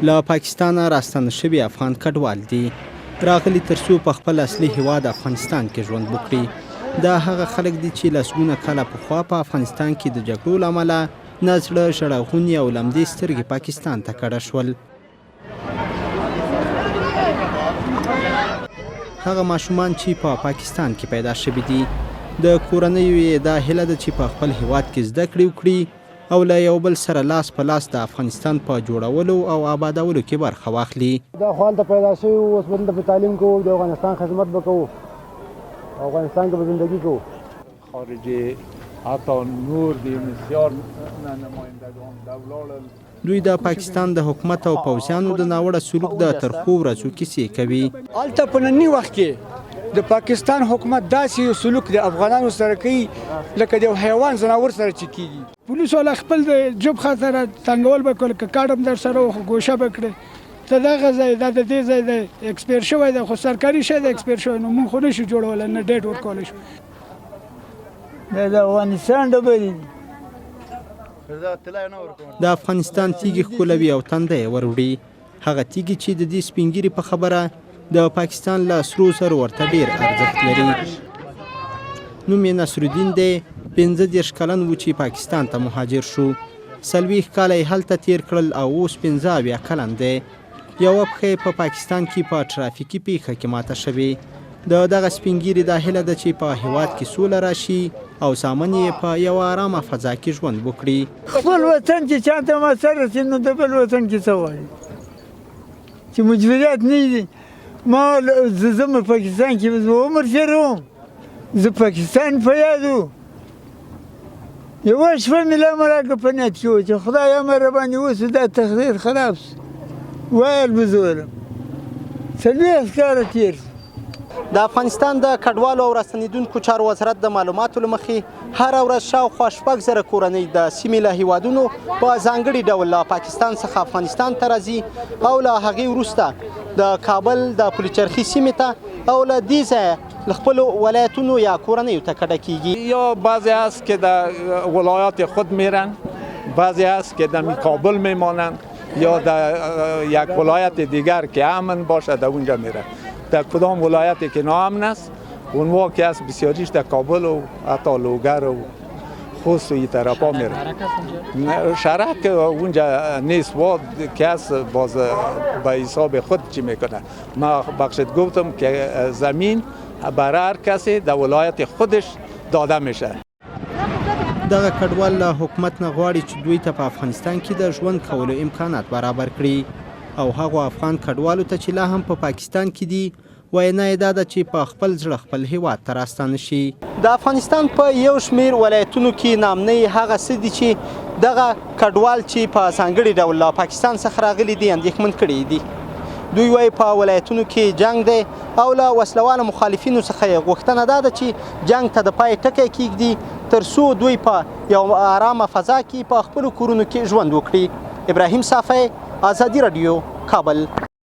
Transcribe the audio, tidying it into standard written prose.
له پاکستانه راستانه شوي افغان کډوال دي. راغلي تر څو په خپل اصلي هیواد افغانستان کې ژوند وکړي. دا هغه خلک دي چې لسګونه کاله پخوا په افغانستان کې د جګړو له امله نه زړه ژړغوني او لمدې سترګې پاکستان ته کډه شول. هغه ماشومان چې په پاکستان کې پیدا شوي دي، د کورنیو یې دا هیله ده چې په خپل هیواد کې زده کړې وکړي او له یو بل سره لاس په لاس د افغانستان په جوړولو او آبادولو کې برخه واخلي. دا خو هلته پیدا شوي وو، اوس به دلته په تعلیم کوو، د افغانستان خدمت به کوو، افغانستان کې به زندګي کوو. خارجه حتی نور د یونسیار نمایندګان دا ولاړل. دوی د پاکستان د حکومت او پوځیانو د ناوړه سلوک د ترخو ورځو کیسې کوي. هلته په نني وخت کې د پاکستان حکومت داسې یو سلوک د افغانانو سره کوي لکه د یو حیوان ځناور سره چې کیږي. پولیس والا خپل د جوب خاطر تنګول به کول، که کارت هم درسره و خو ګوشه به کړې، ته دغه ځای دا د دې ځای دی ایکسپیر شوی دی، خو سرکاري شی دی ایکسپیر شوی، نو مونږ خو نه شو جوړولی، نه ډیټ ورکولی شو. دا د افغانستان ډبرې دي. د افغانستان تیږې ښکلوي او تنده یې وروړي، هغه تیږې چې د دې سپین ږیري په خبره د پاکستان له سرو زرو ورته ډیر ارزښت لري. نوم یې نصرالدین دی، 35 کلن و چې پاکستان ته مهاجر شو. 40 کاله یې هلته تیر کړل او اوس 75 کلن دی. یوه پښه یې په پاکستان کې په ټرافیکي پیښه کې ماته شوې. د دغه سپین ږیري دا هیله ده چې په هیواد کې سوله راشي او زامن یې په یوه ارامه فضا کې ژوند وکړي. خپل وطن کې چاته مسله رسي نو د بل وطن کې څه وایي چې مجبوریت نه دي. ما زه ځم پاکستان کې زه عمر تېروم، زه پاکستان په یاد و. یوه شپه مې لا مراکه په نیت کې و چې خدای امر راباندې وسو، دا تقدیر خراب سو، ویل به زه ولم. 40 کاله تېر سو. د افغانستان د کډوالو او راستنېدونکو چارو وزارت د معلوماتو له مخې هره ورځ شاوخوا 6000 کورنۍ د سیمې له هیوادونو په ځانګړي ډول له پاکستان څخه افغانستان ته راځي او له هغې وروسته د کابل د پلچرخي سیمې ته او له دې ځایه له خپلو ولایتونو یا کورنیو ته کډه کیږي. یا بعضی هست که در ولایات خود میرن، بعضی هست که در کابل میمانند یا در یک ولایت دیگر که امن باشه در اونجا میره. در کدام ولایتی که ناامن است اونوا که است بسیاریش در کابل و حتی لوگر و خوست و این طرفا میره. شرک اونجا نیست، و که است باز به حساب خود چی میکنه. ما بخشید گفتم که زمین بر هر کسی در ولایت خودش داده میشه. دغه کډوال له حکومت نه غواړي چې دوی ته په افغانستان کې د ژوند کولو امکانات برابر کړي او هغو افغان کډوالو ته چې لا هم په پاکستان کې دي وینا یې دا ده چې په خپل زړه خپل هیواد ته راستانه شي. د افغانستان په یو شمیر ولایتونو کې ناامنۍ هغه څه دي چې دغه کډوال چې په ځانګړي ډول له پاکستان څخه راغلي دي اندېښمن کړي دي. دوی وایي په ولایتونو کې جنګ دی او له وسلهوالو مخالفینو څخه یې غوښتنه دا ده چې جنګ ته د پای ټکی کیږدي تر څو دوی په یو آرامه فضا کې په خپلو کورونو کې ژوند وکړي. ابراهیم صافی، ازادي راډیو، کابل.